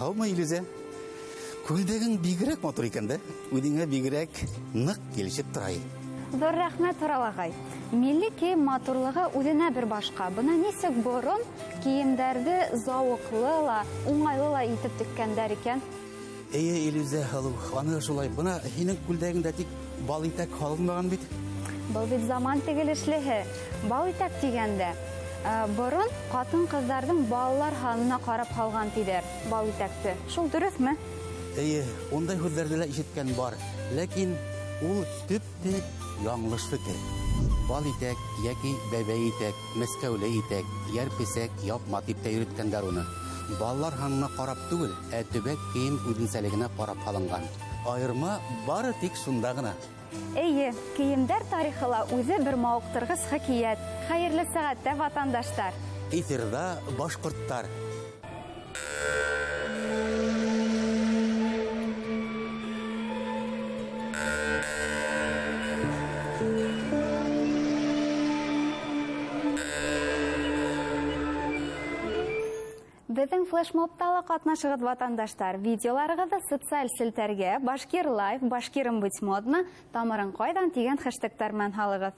Һаумы, Илүзә? Күлдәгең бигерәк матур икән дә, үҙеңә бигерәк ныҡ килешеп тора. Ҙур рәхмәт, Урал ағай. Милли кейем матурлығы үҙенә бер башҡа. Бына нисек борон кейемдәрҙе зауыҡлы ла, уңайлы ла итеп теккәндәр икән. Эйе, Илүзә һылыу, аны шулай. Бына һинең күлдәгеңдә тик бал итәк һалынмаған бит. Был бит заман тегелешлеһе. Бал итәк тигәндә, борон ҡатын-ҡыҙҙарҙың балалар һанына ҡарап һалған тиҙәр бал итәкте. Шул дөрөҫмө? Эйе, ундай һүҙҙәрҙе лә ишеткән бар. Ләкин ул төптө яңылыш фекер. Бал итәк йәки бәбәй итәк, мәскәүле итәк, йәрпесәк, япма дип тә йөрөткәндәр уны. Балалар һанына ҡарап түгел, ә төбәк кейем үҙенсәлегенә ҡарап һалынған. Айырма бары тик шунда ғына. Эйе, кейемдәр тарихы ла үҙе бер мауыҡтырғыс хикәйәт. Хәйерле сәғәттә, ватандаштар! Эфирҙа башҡорттар. Беҙҙең флешмобта ла ҡатнашығыҙ, ватандаштар. Видеоларығыҙҙы социаль селтәргә Башкир Лайф, Башкирым быть модно, Тамырың ҡайҙан тигән хэштегтар менән һалығыҙ.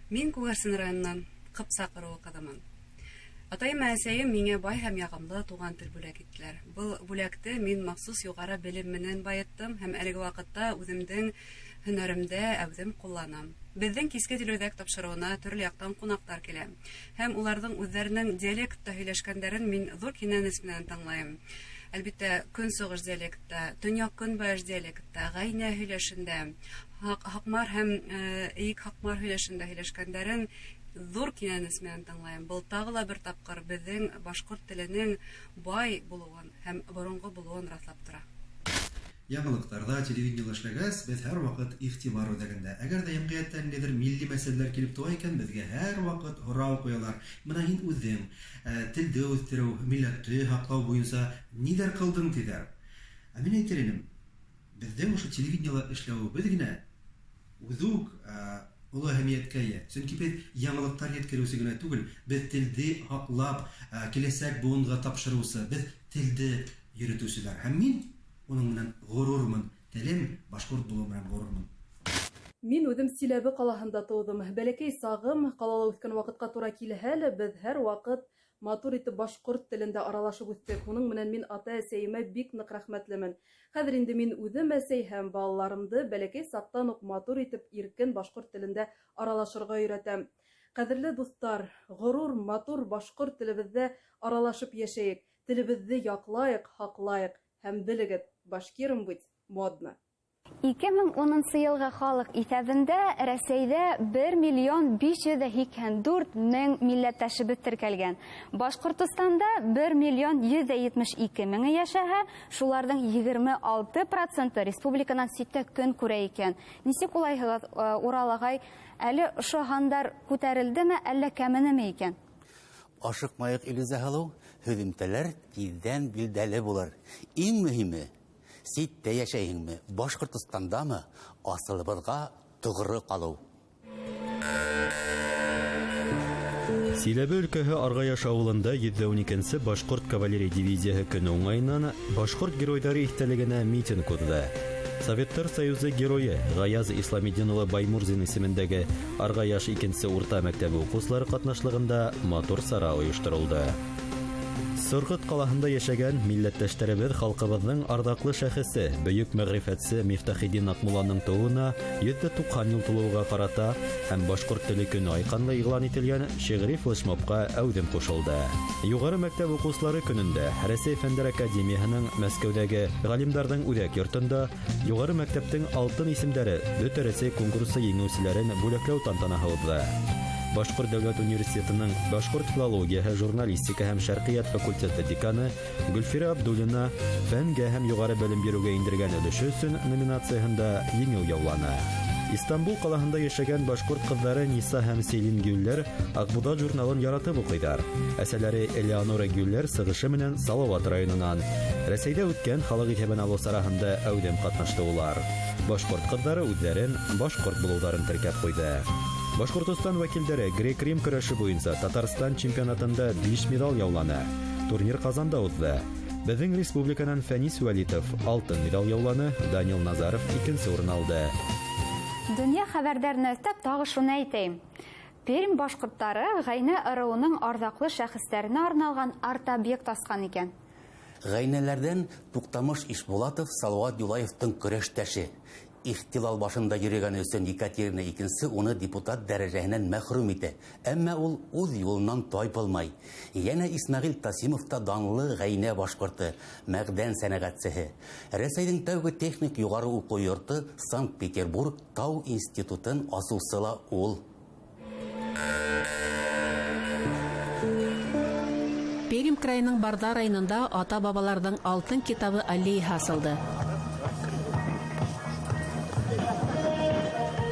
Мин Күгәрсен районынан Ҡыпсаҡ ырыуы ҡыҙымын. Атайым менән әсәйем миңә бай һәм яғымлы туған тел бүләк иттеләр. Был бүләкте мин махсус юғары белем менән байыттым һәм әлеге ваҡытта үҙемдең һөнәремдә әүҙем ҡулланам. Беҙҙең киске телеүҙәк тапшырыуына төрлө яҡтан ҡунаҡтар килә. Һәм уларҙың үҙҙәренең диалектта һөйләшкәндәрен мин ҙур кинәнес менән тыңлайым. Әлбиттә, көнсығыш диалектта, төньяҡ-көнбайыш диалектта, ғәйнә һөйләшендә, һаҡмар һәм эйек һаҡмар һөйләшендә һөйләшкәндәрен ҙур кинәнес менән тыңлайым. Был тағы ла бер тапҡыр беҙҙең башҡорт теленең бай булыуын һәм боронғо булыуын раҫлап тора. Яңылыҡтарҙа телевидениела эшләгәс, беҙ һәр ваҡыт иғтибар үҙәгендә. Әгәр ҙә йәмғиәттә ниндәйҙер милли мәсьәләләр килеп тыуа икән, беҙгә һәр ваҡыт һорау ҡуялар. Бына һин үҙең телде үҫтереү, милләтте һаҡлау буйынса ниҙәр ҡылдың тиҙәр. Ә мин әйтер инем, беҙҙең ошо телевидениела эшләүебеҙ генә үҙе үк оло әһәмиәткә эйә. Сөнки беҙ яңылыҡтар еткереүсе генә түгел, беҙ телде һаҡлап, киләсәк быуынға тапшырыусы, беҙ телде йөрөтөүселәр. Һәм мин уның менән ғорурмын, телем башҡорт булыу менән ғорурмын. Мин үҙем Силәбе ҡалаһында тыуҙым. Бәләкәй сағым ҡалала үҫкән ваҡытҡа тура килһә лә, беҙ һәр ваҡыт матур итеп башҡорт телендә аралашып үҫтек. Уның менән мин ата-әсәйемә бик ныҡ рәхмәтлемен. Хәҙер инде мин үҙем әсәй һәм балаларымды бәләкәй саҡтан уҡ матур итеп иркен башҡорт телендә аралашырға өйрәтәм. Ҡәҙерле дуҫтар, ғорур, матур башҡорт телебеҙҙә аралашып йәшәйек, телебеҙҙе яҡлайыҡ, һаҡлайыҡ һәм белегеҙ, башкирым быть модно. 2010 йылғы халыҡ иҫәбендә Рәсәйҙә 1 миллион 584 мең милләттәшебеҙ теркәлгән. Башҡортостанда 1 миллион 172 меңе йәшәһә, шуларҙың 26% республиканан ситтә көн күрә икән. Нисек уйлайһығыҙ, Урал ағай, әле ошо һандар күтәрелдеме, әллә кәменеме икән? Ашыҡмайыҡ, Илүзә һылыу, һөҙөмтәләр тиҙҙән билдәле булыр. Иң мөһиме, ситтә йәшәйһеңме, Башҡортостандамы, асылыбыҙға тоғро ҡалыу. Силәбе өлкәһе Арғаяш ауылында 112-нсе башҡорт кавалерия дивизияһы көнө уңайынан башҡорт геройҙары иҫтәлегенә митинг уҙҙы. Советтар Союзы геройы Ғаяз Исламетдин улы Баймурзин исемендәге Арғаяш 2-нсе урта мәктәбе уҡыусылары ҡатнашлығында матур сара ойошторолдо. Сорғот ҡалаһында йәшәгән милләттәштәребеҙ халҡыбыҙҙың арҙаҡлы шәхесе, бөйөк мәғрифәтсе Мифтахетдин Аҡмулланың тыуыуына 190 йыл тулыуға ҡарата һәм башҡорт теле көнө айҡанлы иғлан ителгән шиғри флешмобҡа әүҙем ҡушылды. Юғары мәктәп уҡыусылары көнөндә Рәсәй Фәндәр Академияһының Мәскәүҙәге ғалимдарҙың үҙәк йортонда юғары мәктәптең алтын исемдәре Бөтә Рәсәй конкурсы еңеүселәрен бүләкләү тантанаһы уҙҙы. Башҡорт дәүләт университетының башҡорт филологияһы, журналистика һәм шәрҡиәт факультеты деканы Гөлфирә Абдуллина фәнгә һәм юғары белем биреүгә индергән өлөшө өсөн номинацияһында еңеү яуланы. Истанбул ҡалаһында йәшәгән башҡорт ҡыҙҙары Ниса һәм Селин Гюллер Аҡбуҙат журналын яратып уҡыйҙар. Әсәләре Элеонора Гюллер сығышы менән Салауат районынан. Рәсәйҙә үткән халыҡ иҫәбен алыу сараһында әүҙем ҡатнашты улар. Башҡорт ҡыҙҙары үҙҙәрен башҡорт булыуҙарын теркәп ҡуйҙы. Башҡортостан вәкилдәре грек-рим көрәше буйынса Татарстан чемпионатында 5 медаль яуланы. Турнир Казанда узды. Беҙҙең республиканан Фәнис Вәлитов алтын медаль яуланы, Данил Назаров икенсе урын алды. Донъя хәбәрҙәренә өҫтәп тағы шуны әйтәйем. Пермь башҡорттары Ғәйнә ырыуының арҙаҡлы шәхестәренә арналған арт-объект асҡан икән. Ғәйнәләрҙән Туҡтамыш Ишбулатов Салауат Юлаевтың көрәштәше. Ихтилал башында йөрөгәне өсөн Екатерина II уны депутат дәрәжәһенән мәхрүм итә. Әммә ул үҙ юлынан тайпылмай. Йәнә Исмәғил Тасимов та данлы ғәйнә башҡорто, мәғдән сәнәғәтсеһе. Рәсәйҙең тәүге техник юғары уҡыу йорто Санкт-Петербург тау институтын асыусы ла ул. Пермь крайының Барҙа районында ата-бабаларҙың алтын китабы аллеяһы асылды.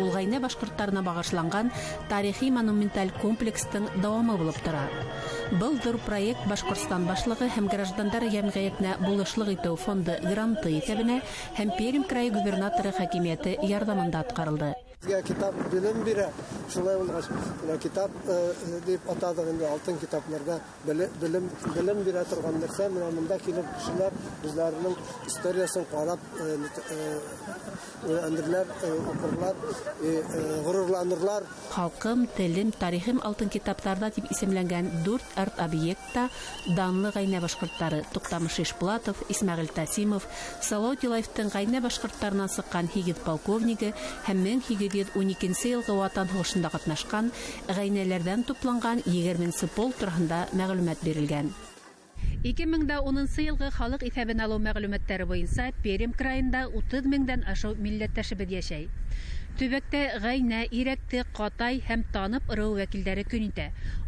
Ул ғәйнә башҡорттарына бағышланған тарихи монументаль комплекстың дауамы булып тора. Был ҙур проект Башҡортостан башлығы һәм граждандар йәмғиәтенә булышлыҡ итеү фонды гранты иҫәбенә һәм Пермь крайы губернаторы хакимиәте ярҙамында атҡарылды. Беҙгә китап белем бирә, шулай булғас, бына китап тип атадыҡ инде, алтын китапларҙа белем бирә торған нәрсә. Бына бында килеп кешеләр үҙҙәренең историясын ҡарап өйрәнерләр, уҡырлар, ғорурланырлар. Халҡым, телем, тарихым алтын китаптарҙа тип исемләнгән 4 арт-объектта данлы ғәйнә башҡорттары Туҡтамыш Ишбулатов, Исмәғил Тасимов, Салауат Юлаевтың ғәйнә башҡорттарынан сыҡҡан 8 полковнигы һәм 1812 йылғы Ватан һуғышында ҡатнашҡан ғәйнәләрҙән тупланған 20 полк тураһында мәғлүмәт бирелгән. 2010 йылғы халыҡ иҫәбен алыу мәғлүмәттәре буйынса Пермь крайында 30 меңдән ашыу милләттәшебеҙ йәшәй. Төбәктә ғәйнә, ирәкте, ҡатай һәм танып ырыуы вәкилдәре көн итә.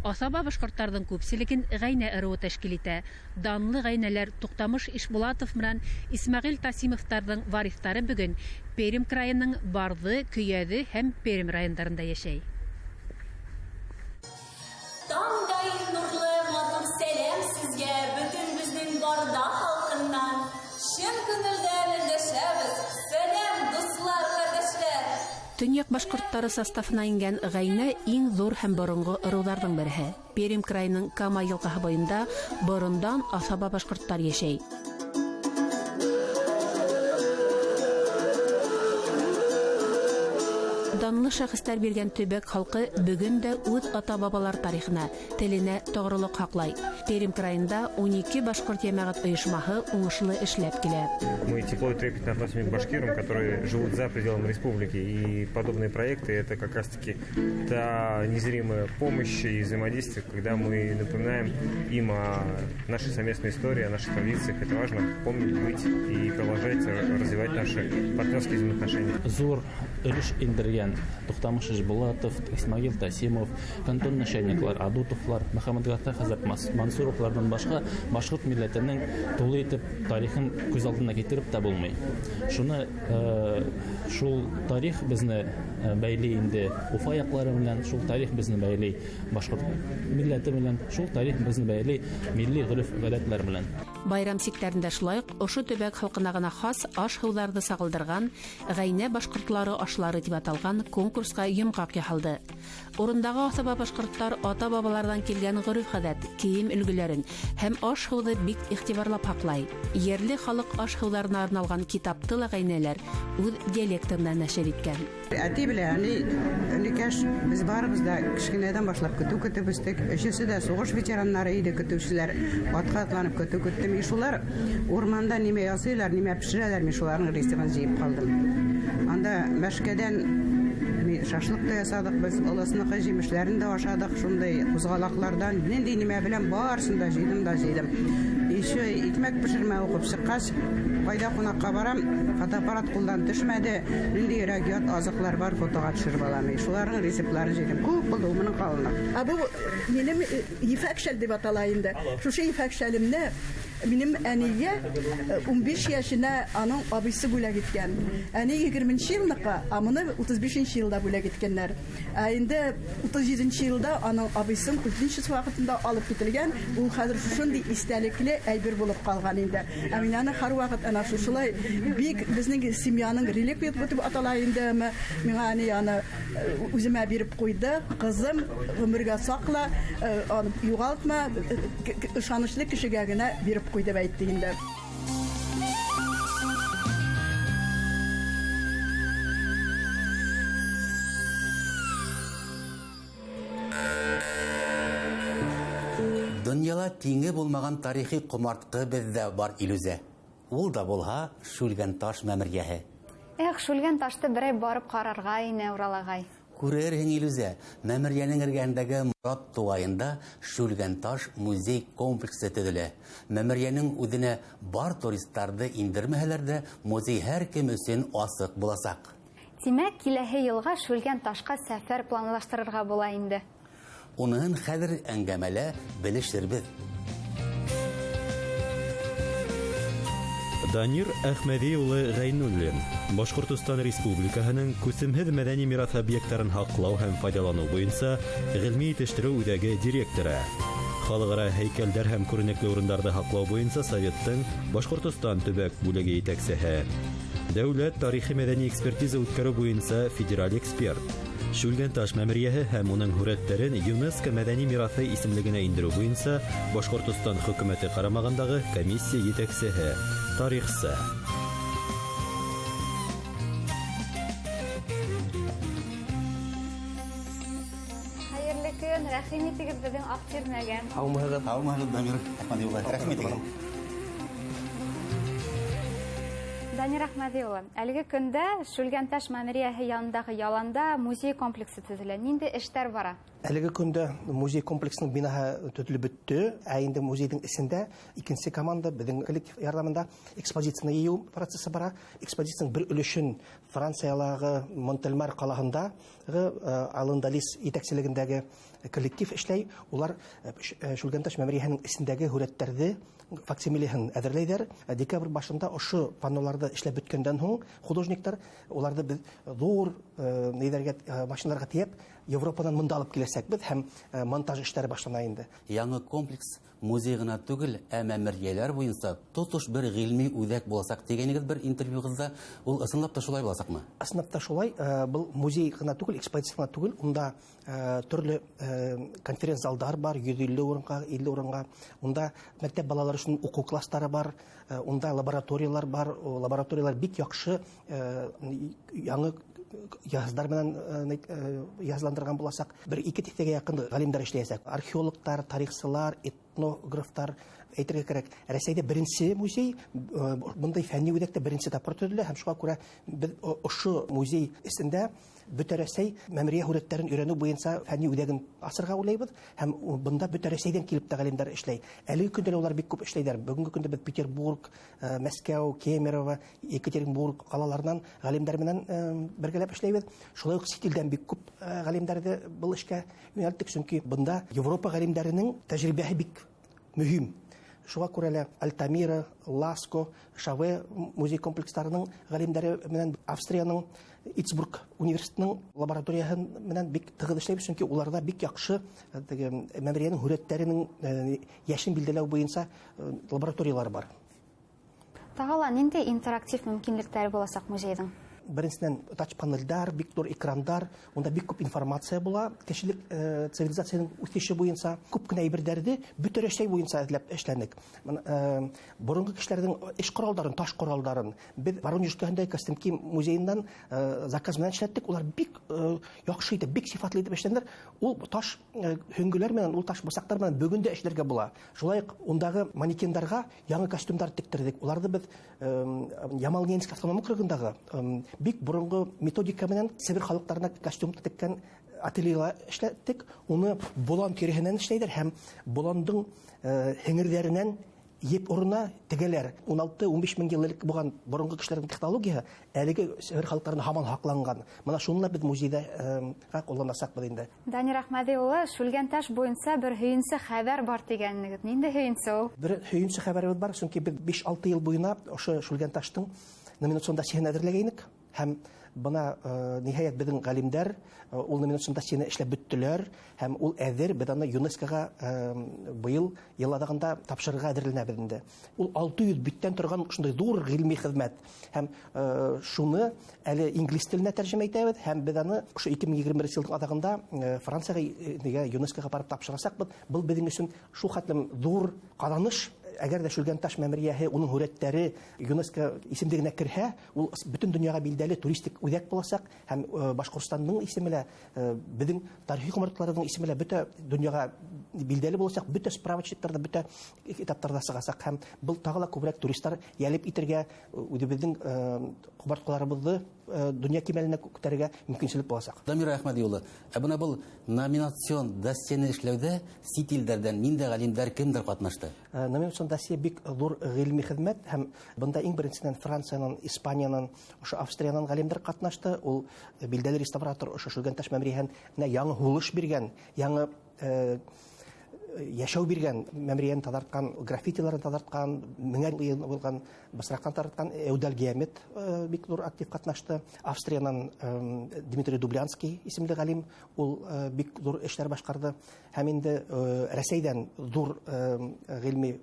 Аҫаба башҡорттарҙың күпселеген ғәйнә ырыуы тәшкил итә. Данлы ғәйнәләр Туҡтамыш Ишбулатов менән Исмәғил Тасимовтарҙың вариҫтары бөгөн Пермь крайының Барҙы, Көйәҙе һәм Пермь райондарында йәшәй. Таңдай нурлы матур сәләм сезгә бөтөн безнең Барҙа халҡыннан. Чын күңелдән эндәшәбеҙ. Сәләм, дуҫлар, ҡәрҙәшләр. Төньяҡ башҡорттары составына ингән ғәйнә иң ҙур һәм боронғо ырыуҙарҙың береһе. Пермь крайының Кама йылғаһы буйында борондан аҫаба башҡорттар йәшәй. Данлы шәхестәр биргән төбәк халҡы бөгөн дә үҙ ата-бабалар тарихына, теленә тоғролоҡ һаҡлай. Пермь крайында 12 башҡорт йәмәғәт ойошмаһы уңышлы эшләп килә. Мы тепло и трепетно относимся к башкирам, которые живут за пределами республики, и подобные проекты это как раз-таки та незримая помощь и взаимодействие, когда мы напоминаем им о нашей совместной истории, о наших традициях. Это важно помнить, быть и продолжать развивать наши партнерские взаимоотношения. Зур өлөш индергән Туҡтамыш Ишбулатов, Исмәғил Тасимов, кантон начальниклар Адутовлар, Мөхәммәтғата хәҙрәт Мансуровларҙан башҡа башҡорт милләтенең тулы итеп тарихын күҙ алдына килтереп тә булмай. Шуны шул тарих беҙҙе бәйле инде Уфа яҡлары менән, шул тарих беҙҙе бәйле башҡорт милләте менән, шул тарих беҙҙе бәйле милли ғөрөф-ғәҙәтләр менән. Байрам сиктәрендә шулай уҡ ошо төбәк халҡына ғына хас аш-һыуҙарҙы сағылдырған ғәйнә башҡортлары ашлары тип аталған конкурсҡа йомғаҡ яһалды. Урындағы аҫаба башҡорттар ата-бабаларҙан килгән ғөрөф-ғәҙәт, кейем өлгөләрен һәм аш-һыуҙы бик иғтибарлап һаҡлай. Ерле халыҡ аш-һыуҙарына арналған китапты ла ғәйнәләр үҙ диалектында нәшер иткән. Әти белән әни өлкәш, беҙ барыбыҙ да кескенәдән башлап көтөү көтөп үҫтек. Өсөһө дә һуғыш ветераннары ине, көтөүселәр. Атҡа атланып көтөү көттөм. Шулар урманда нимә ясыйлар, нимә пешерәләр, мин шуларның рецептын җыйып калдым. Анда мәшкәдән шашлык та ясадык без, олысыныкы җимешләрен дә ашадык, шундай кузгалаклардан нинди нимә белән барысын да җыйдым да җыйдым. Еще икмәк пешермә укып чыккач, кайда кунакка барам, фотоаппарат кулдан төшмәде, ниндирәк ят азыклар бар, фотога төшереп алам. Шуларның рецептларын җыйдым. Күп булды моның калыны. Ә бу минем ефәк шәл дип атала инде. Шушы ефәк шәлемне Минем әнигә 15 йәшенә аның абыйсы бүләк иткән. Әни 20 елныкы, ә моны 35 елда бүләк иткәннәр. Ә инде 37 елда аның абыйсын культничество вакытында алып кителгән. Ул хәзер шушындый истәлекле әйбер булып калган инде. Ә мин аны һәрвакыт әнә шушылай бик безнең семьяның реликвия дип атала инде. Миңа әни аны үземә биреп куйды. Кызым, гомергә сакла, аны югалтма, ышанычлы кешегә генә биреп куй дип әйтте инде. Дөньяла тиңе булмаган тарихи ҡомартҡы беҙҙә бар, Илүзә. Ул да булһа Шүлгән-Таш мәмерйәһе. Эх, Шүлгән-Ташты берәй барып ҡарарға ине, Урал ағай. Күрерһең, Илүзә, мәмерйәнең эргәһендәге Морат туғайында Шүлгән-Таш музей комплексы төҙөлә. Мәмерйәнең үҙенә бар туристарҙы индермәһәләр ҙә, музей һәр кем өсөн асыҡ буласаҡ. Тимәк, киләһе йылға Шүлгән-Ташҡа сәфәр планлаштырырға була инде. Уныһын хәҙер әңгәмәлә белешербеҙ. Данир Әхмәҙи улы Ғәйнуллин, Башҡортостан Республикаһының күсемһеҙ мәҙәни мираҫ объекттарын һаҡлау һәм файҙаланыу буйынса ғилми етештереү үҙәге директоры. Халыҡ-ара һәйкәлдәр һәм күренекле урындарҙы һаҡлау буйынса Советтың Башҡортостан төбәк бүлеге етәксеһе. Дәүләт тарихи мәҙәни экспертиза үткәреү буйынса федераль эксперт. Шүлгән-Таш мәмерйәһе һәм уның һүрәттәрен ЮНЕСКО мәҙәни мираҫы исемлегенә индереү буйынса Башҡортостан хөкүмәте ҡарамағындағы комиссия етәксеһе, тарихсы. Хәйерле көн, рәхим итегеҙ беҙҙең аҡ тирмәгә. Һаумыһығыҙ. Һаумыһығыҙ, Дамир Әхмәҙи улы. Рәхим итегеҙ. Данир Әхмәҙи улы, әлеге көндә Шүлгән-Таш мәмерйәһе янындағы яланда музей комплексы төҙөлә. Ниндәй эштәр бара? Әлеге көндә музей комплексының бинаһы төҙөлөп бөттө. Ә инде музейҙың эсендә икенсе команда беҙҙең коллектив ярҙамында экспозицияны йыйыу процессы бара. Экспозицияның бер өлөшөн Франциялағы Монтельмар ҡалаһындағы Алындалис етәкселегендәге коллектив эшләй. Улар Шүлгән-Таш мәмерйәһенең эсендәге һүрәттәрҙе факсимилеһын әҙерләйҙәр. Декабрь башында ошо панноларҙы эшләп бөткәндән һуң художниктар уларҙы беҙ ҙур нейҙәргә, машиналарға тейәп Европанан мында алып киләсәкбеҙ һәм монтаж эштәре башлана инде. Яңы комплекс музей ғына түгел, ә мәмерйәләр буйынса тотош бер ғилми үҙәк буласаҡ тигәнегеҙ бер интервьюғыҙҙа. Ул ысынлап та шулай буласаҡмы? Ысынлап та шулай. Был музей ғына түгел, экспозиция ғына түгел. Унда төрлө конференц-залдар бар, 150 урынға, 50 урынға. Унда мәктәп балалары өсөн уҡыу класстары бар, унда лабораториялар бар. О, лабораториялар бик яҡшы, яңы яздар менән язландырған буласаҡ. Бер ике тиҫтәгә яҡын ғалимдар эшләйәсәк. Археологтар, тарихсылар, этнографтар. Әйтергә кәрәк, Рәсәйҙә беренсе музей, бындай фәнни үҙәктә беренсе тапҡыр төҙөлә һәм шуға күрә беҙ ошо музей эсендә бөтә Рәсәй мәмерйә һүрәттәрен өйрәнеү буйынса фәнни үҙәген асырға уйлайбыҙ һәм бында бөтә Рәсәйҙән килеп тә ғалимдар эшләй. Әлеге көндә лә улар бик күп эшләйҙәр. Бөгөнгө көндә беҙ Петербург, Мәскәү, Кемерово, Екатеринбург ҡалаларынан ғалимдар менән бергәләп эшләйбеҙ. Шулай уҡ сит илдән бик күп ғалимдарҙы был эшкә йүнәлттек, сөнки бында Европа ғалимдарының тәжрибәһе бик мөһим. Шуға күрә лә Альтамира, Ласко, Шаве музей комплекстарының ғалимдары менән Австрияның Итсбург университетының лабораторияһы менән бик тығыҙ эшләйбеҙ, сөнки уларҙа бик яҡшы теге мәмерйәнең һүрәттәренең йәшен билдәләү буйынса лабораториялар бар. Тағы ла ниндәй интерактив мөмкинлектәре буласаҡ музейҙың? Беренсенән, тач-панельдар, бик ҙур экрандар, унда бик күп информация була. Кешелек цивилизацияның үҫеше буйынса күп кенә әйберҙәрҙе бөтә Рәсәй буйынса эҙләп эшләнек. Боронғо кешеләрҙең эш ҡоралдарын, таш ҡоралдарын беҙ Воронеж өлкәһендәге Костенки музейынан заказ менән эшләттек. Улар бик яҡшы итеп, бик сифатлы итеп эшләнделәр. Ул таш һөңгөләр менән, ул таш бысаҡтар менән бөгөн дә эшләргә була. Шулай уҡ ундағы манекендарға яңы костюмдар тектерҙек. Уларҙы беҙ Ямал-Ненецк автоном округындағы бик боронғо методика менән Себер халыҡтарына костюм теккән ательела эшләттек. Уны болан тиреһенән эшләйҙәр һәм боландың һеңерҙәренән Еп урынына тегәләр. 16-15 мең йыл элек булған боронғо кешеләрҙең технологияһы әлеге Себер халыҡтарында һаман һаҡланған. Мына шуны ла беҙ музейҙа ҡулланасаҡбыҙ инде. Данир Әхмәҙи улы, Шүлгәнташ буйынса бер һөйөнсө хәбәр бар тигәнегеҙ. Ниндәй һөйөнсө ул? Бер һөйөнсө хәбәребеҙ бар, сөнки беҙ 5-6 йыл буйына ошо Шүлгәнташтың номинацион досьеһын әҙерләгәйнек һәм бына ниһайәт беҙҙең ғалимдәр ул номинацион досьены эшләп бөттөләр һәм ул әҙер, беҙ аны ЮНЕСКОға быйыл йыл аҙағында тапшырырға әҙерләнәбеҙ инде. Ул 600 биттән торған шундай ҙур ғилми хеҙмәт һәм шуны әле инглиз теленә тәржемә итәбеҙ һәм беҙ аны ошо 2021 йылдың аҙағында Францияға, ЮНЕСКОға барып тапшырасаҡбыҙ. Был беҙҙең өсөн шул хәтлем ҙур ҡаҙаныш. Әгәр ҙә Шүлгәнташ мәмерйәһе, уның һүрәттәре ЮНЕСКО исемлегенә керһә, ул бөтөн донъяға билдәле туристик үҙәк буласаҡ һәм Башҡортостандың исеме лә, беҙҙең тарихи ҡомартҡыларҙың исеме лә бөтә донъяға билдәле буласаҡ, бөтә справочниктарҙа, бөтә китаптарҙа сығасаҡ һәм был тағы ла күберәк туристар йәлеп итергә, үҙебеҙҙең ҡомартҡыларыбыҙҙы донъя кимәленә күтәрергә мөмкинселек буласаҡ. Дамир Әхмәҙи улы, ә бына был номинацион досьены эшләүҙә сит илдәрҙән ниндәй ғалимдар, кемдәр ҡатнашты? Номинацион досье бик ҙур ғилми хеҙмәт һәм бында иң беренсенән Франциянан, Испаниянан, ошо Австриянан ғалимдар ҡатнашты. Ул билдәле реставратор ошо Шүлгәнташ мәмерйәһенә яңы һулыш биргән, яңы йәшәү биргән, мәмерйәне таҙартҡан, граффитиларын таҙартҡан, меңәр йыл булған бысраҡтан таҙартҡан Эудаль Геомет бик ҙур актив ҡатнашты. Австриянан Дмитрий Дублянский исемле ғалим, ул бик ҙур эштәр башҡарҙы. Һәм инде Рәсәйҙән ҙур ғилми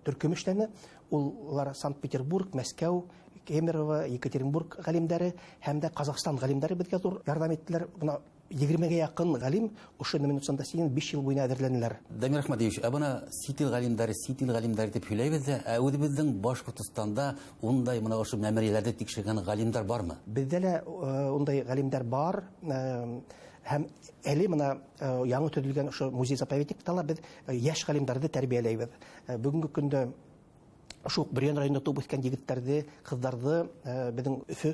төркөм эшләне. Улар Санкт-Петербург, Мәскәү, Кемерово, Екатеринбург ғалимдәре һәм дә Ҡаҙағстан ғалимдәре беҙгә ҙур ярҙам иттеләр. Бына 20-гә яҡын ғалим ошо номинацион досьены 5 йыл буйына әҙерләнеләр. Дамир Әхмәдиевич, ә бына сит ил ғалимдәре, сит ил ғалимдәре тип һөйләйбеҙ ҙә, ә үҙебеҙҙең Башҡортостанда ундай бына ошо мәмерйәләрҙе тикшергән ғалимдар бармы? Беҙҙә лә ундай ғалимдар бар. Һәм әле бына яңы төҙөлгән ошо музей-заповедникта ла беҙ йәш ғалимдарҙы тәрбиәләйбеҙ. Бөгөнгө көндә ошо уҡ Бөрйән районында тыуып үҫкән егеттәрҙе, ҡыҙҙарҙы беҙҙең Өфө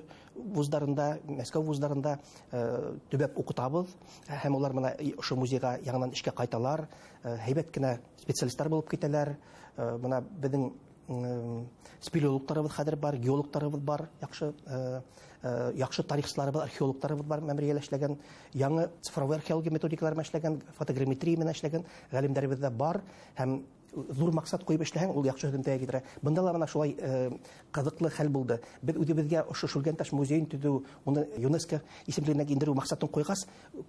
вуздарында, Мәскәү вуздарында төбәп уҡытабыҙ. Һәм улар бына ошо музейға яңынан эшкә ҡайталар, һәйбәт кенә специалисттар булып китәләр. Бына беҙҙең спелеологтарыбыҙ хәҙер бар, геологтарыбыҙ бар, яҡшы тарихсыларыбыҙ, археологтарыбыҙ бар, мәмерйәлә эшләгән, яңы цифровой археология методикалары менән эшләгән, фотограмметрия менән эшләгән ғалимдарыбыҙ ҙа бар. Һәм ҙур маҡсат ҡуйып эшләһәң, ул яҡшы һөҙөмтәгә килтерә. Бында ла бына шулай ҡыҙыҡлы хәл булды. Беҙ үҙебеҙгә ошо Шүлгәнташ музейын төҙөү, уны ЮНЕСКО исемлегенә индереү маҡсатын ҡуйғас,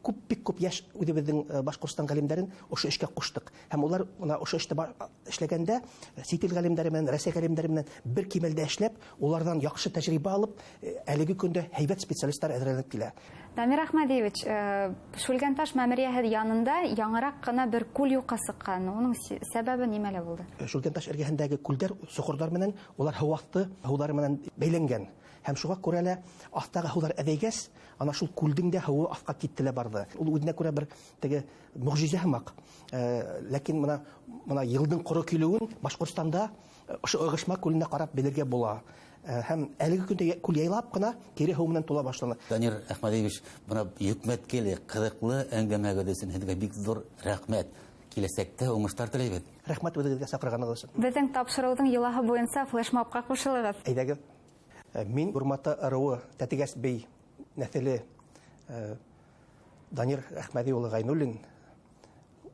күп, бик күп йәш үҙебеҙҙең Башҡортостан ғалимдәрен ошо эшкә ҡуштыҡ. Һәм улар бына ошо эште эшләгәндә сит ил ғалимдәре менән, Рәсәй ғалимдәре менән бер кимәлдә эшләп, уларҙан яҡшы тәжрибә алып, әлеге көндә һәйбәт специалисттар әҙерләнеп килә. Дамир Әхмәдиевич, Шүлгәнташ мәмерйәһе янында яңыраҡ ҡына бер күл юҡҡа сыҡҡан. Уның сәбәбе нимәлә булды? Шүлгәнташ эргәһендәге күлдәр соҡорҙар менән, улар һыу аҫты һыуҙары менән бәйләнгән. Һәм шуға күрә лә аҫтағы һыуҙар әҙәйгәс, ана шул күлдең дә һыуы аҫҡа китте лә барҙы. Ул үҙенә күрә бер теге мөғжизә һымаҡ. Ләкин бына йылдың ҡоро килеүен Башҡортостанда ошо Ығышма күленә ҡарап белергә була. Һәм әлеге көндә күл яйлап ҡына кире һыу менән тула башланы. Данир Әхмәдиевич, бына йөкмәткеле, ҡыҙыҡлы әңгәмәгеҙ өсөн һеҙгә бик ҙур рәхмәт. Киләсәктә уңыштар теләйбеҙ. Рәхмәт үҙегеҙгә саҡырғанығыҙ өсөн. Беҙҙең тапшырыуҙың йолаһы буйынса флешмобҡа ҡушылығыҙ. Әйҙәгеҙ. Мин Гурматы ырыуы Тәтегәс бей нәҫеле Данир Әхмәҙи улы Ғәйнуллин.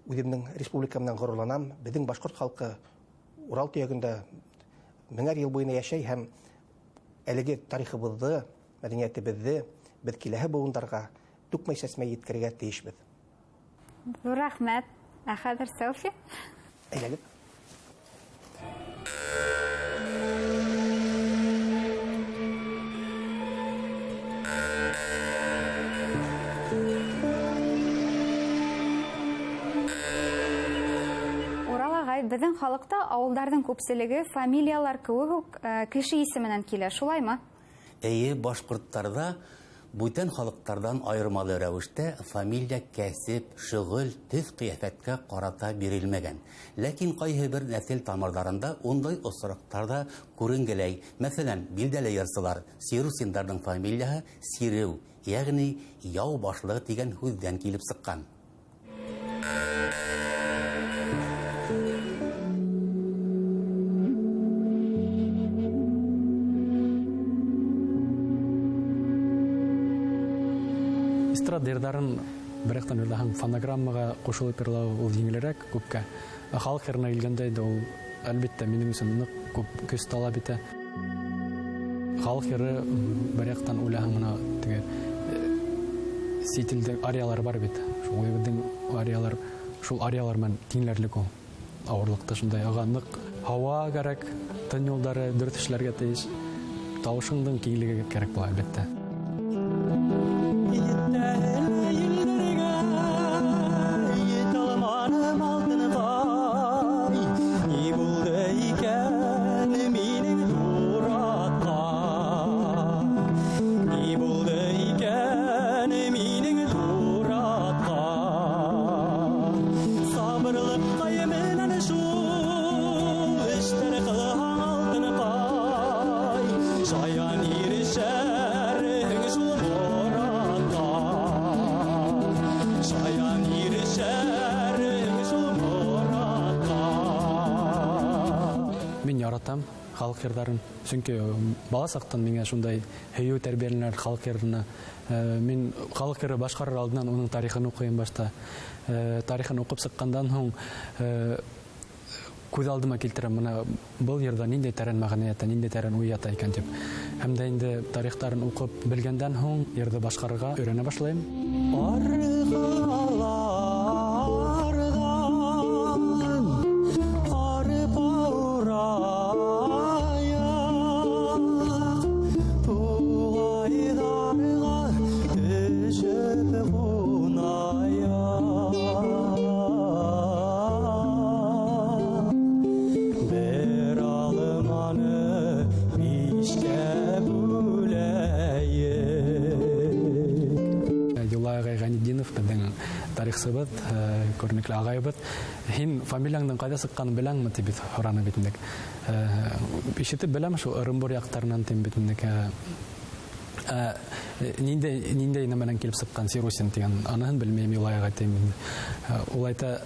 Үҙемдең республика менән ғорурланам. Беҙҙең башҡорт халҡы Урал төйәгендә меңәр йыл буйына йәшәй һәм әлеге тарихыбыҙҙы, мәҙәниәтебеҙҙе беҙ киләһе быуындарға түкмәй сәсмәй еткерергә тейешбеҙ. Ҙур рәхмәт. Ә хәҙер селфи. Әйҙәгеҙ. Урал ағай, беҙҙең халыҡта ауылдарҙың күпселеге фамилиялар кеүек үк кеше исеменән килә, шулаймы? Эйе, башҡорттарҙа бүтән халыҡтарҙан айырмалы рәүештә фамилия, кәсеп, шөғөл, төҫ ҡиәфәткә ҡарата бирелмәгән. Ләкин ҡайһы бер нәҫел тамырҙарында ундай осраҡтарҙа күренгеләй. Мәҫәлән, билдәле йырсылар Сирусиндарҙың фамилияһы Сиреү, йәғни яу башлығы тигән һүҙҙән килеп сыҡҡан. Эстрада йырҙарын бер яҡтан уйлаһаң, фонограммаға ҡушылып йырлау ул еңелерәк күпкә. Ә халыҡ йырына килгәндә инде ул, әлбиттә, минең өсөн ныҡ күп көс талап итә. Халыҡ йыры бер яҡтан уйлаһаң, мына теге сит илдең ариялары бар бит. Шул үҙебеҙҙең ариялар, шул ариялар менән тиңләрлек ул. Ауырлыҡта шундай ага ныҡ һауа кәрәк, тын юлдары дөрөҫ эшләргә тейеш. Тауышыңдың киңлеге кәрәк була, әлбиттә. Мин яратам халыҡ йырҙарын, сөнки бала саҡтан миңә шундай һөйөү тәрбиәләнәр халыҡ йырына. Мин халыҡ йыры башҡарыр алдынан уның тарихын уҡыйым башта. Тарихын уҡып сыҡҡандан һуң күҙ алдыма килтерәм, мына был йырҙа ниндәй тәрән мәғәнә ята, ниндәй тәрән уй ята икән тип. Һәм дә инде тарихтарын уҡып белгәндән һуң йырҙы башҡарырға өйрәнә башлайым. Тарихсыбыҙ, күренекле ағайыбыҙ. Һин фамилияңдың ҡайҙа сыҡҡанын беләңме тип бит һораны бит инде. Ишетеп беләм шул Ырымбур яҡтарынан тим бит инде. Ниндәй нәмәнән килеп сыҡҡан Сирусин тигән, аныһын белмәйем, Юлай ағай тим инде. Ул әйтә,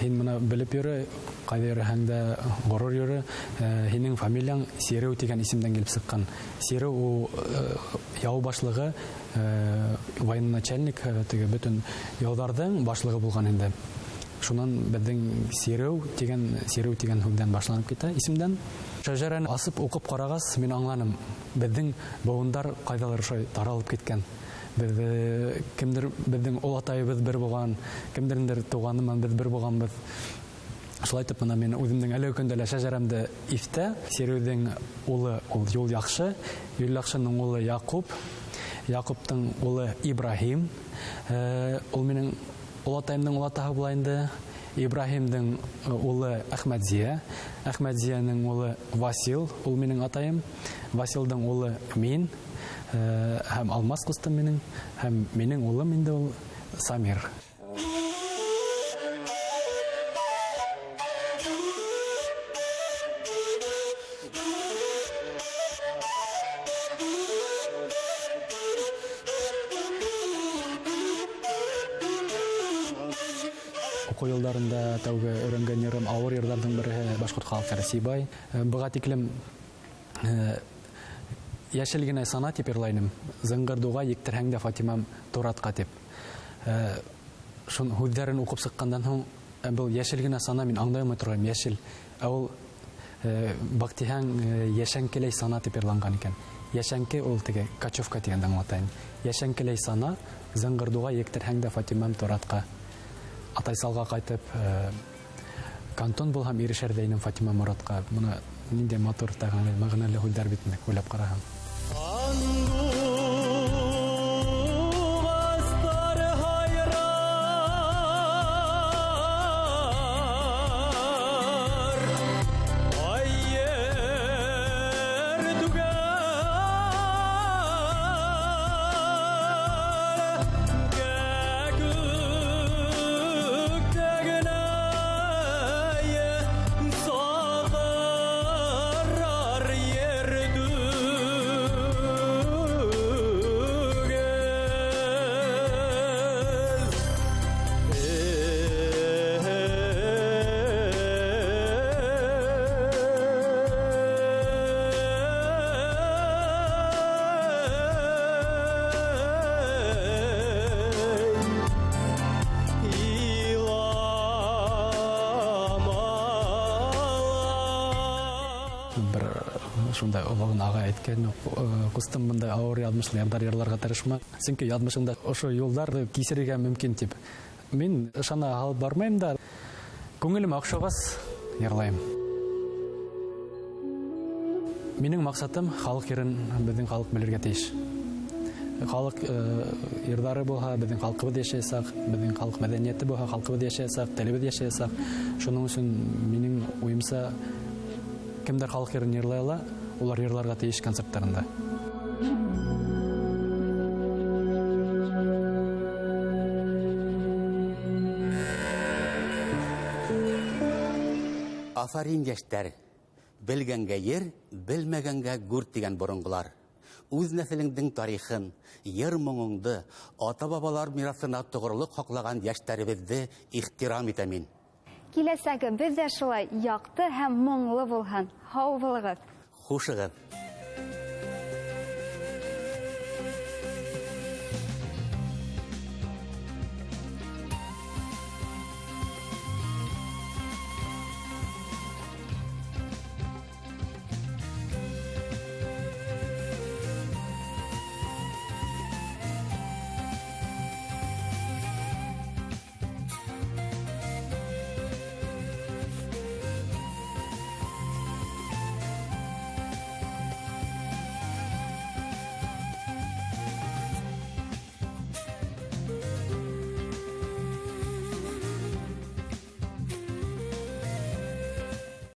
һин бына белеп йөрө, ҡайҙа йөрөһәң дә ғорур йөрө, һинең фамилияң Сиреү тигән исемдән килеп сыҡҡан. Сиреү ул яу башлығы, военачальник, теге бөтөн яуҙарҙың башлығы булған инде. Шунан беҙҙең Сиреү тигән һүҙҙән башланып китә исемдән. Шәжәрәне асып уҡып ҡарағас, мин аңланым, беҙҙең быуындар ҡайҙалыр шулай таралып киткән. Беҙ кемдер беҙҙең олатайыбыҙ бер булған, кемдерҙер туғаны менән беҙ бер булғанбыҙ. Шулай итеп, бына мин үҙемдең әлеге көндә лә шәжәрәмде иҫтә. Сиреүҙең улы ул Юл Яҡшы, Юл Яҡшының улы Яҡуп, Яҡуптың улы Ибраһим. Ул минең олатайымдың олатаһы була инде. Ибраһимдың улы Әхмәтзия, Әхмәтзияның улы Васил, ул минең атайым. Василдың улы мин, һәм Алмас ҡустым минең, һәм минең улым инде ул Самир. Уҡыу йылдарында тәүге өйрәнгән йырым ауыр йырҙарҙың береһе башҡорт халыҡ йыры Сибай. Быға тиклем йәшел генә сана тип йырлай инем. Зыңғырҙуға ектерһәң дә Фатимам туратҡа тип. Шун һүҙҙәрен уҡып сыҡҡандан һуң, был йәшел генә сана мин аңлай алмай торғайым, йәшел. Ә ул баҡтиһәң йәшәнкеләй сана тип йырланған икән. Йәшәнке ул теге кочевка тигәнде аңлатайым. Йәшәнкеләй сана зыңғырҙуға ектерһәң дә Фатимам туратҡа. Атайсалға ҡайтып, кантон булһам ирешер ҙә инем Фатима Моратҡа. Бына ниндәй матур тағаны, мәғәнәле һүҙҙәр бит инде, уйлап ҡараһаң. Шундай олоғон ағай әйткән, ҡустым, бындай ауыр яҙмышлы йырҙар йырларға тырышма. Сөнки яҙмышыңда ошо юлдарҙы кисерергә мөмкин тип. Мин ышана алып бармайым да, күңелемә оҡшағас йырлайым. Минең маҡсатым халыҡ йырын беҙҙең халыҡ белергә тейеш. Халыҡ йырҙары булһа, беҙҙең халҡыбыҙ йәшәйәсәк, беҙҙең халыҡ мәҙәниәте булһа, халҡыбыҙ йәшәйәсәк, телебеҙ йәшәйәсәк. Шуның өсөн минең уйымса, кемдәр халыҡ йырын йырлай ала, улар йырларға тейеш концерттарында. Афарин, йәштәр! Белгәнгә ер, белмәгәнгә гүр тигән боронғолар. Үҙ нәҫелеңдең тарихын, йыр моңоңдо, ата-бабалар мираҫына тоғролоҡ һаҡлаған йәштәребеҙҙе ихтирам итәм мин. Киләсәге беҙ ҙә шулай яҡты һәм моңло булһын. Һау булығыҙ. Хушығыҙ.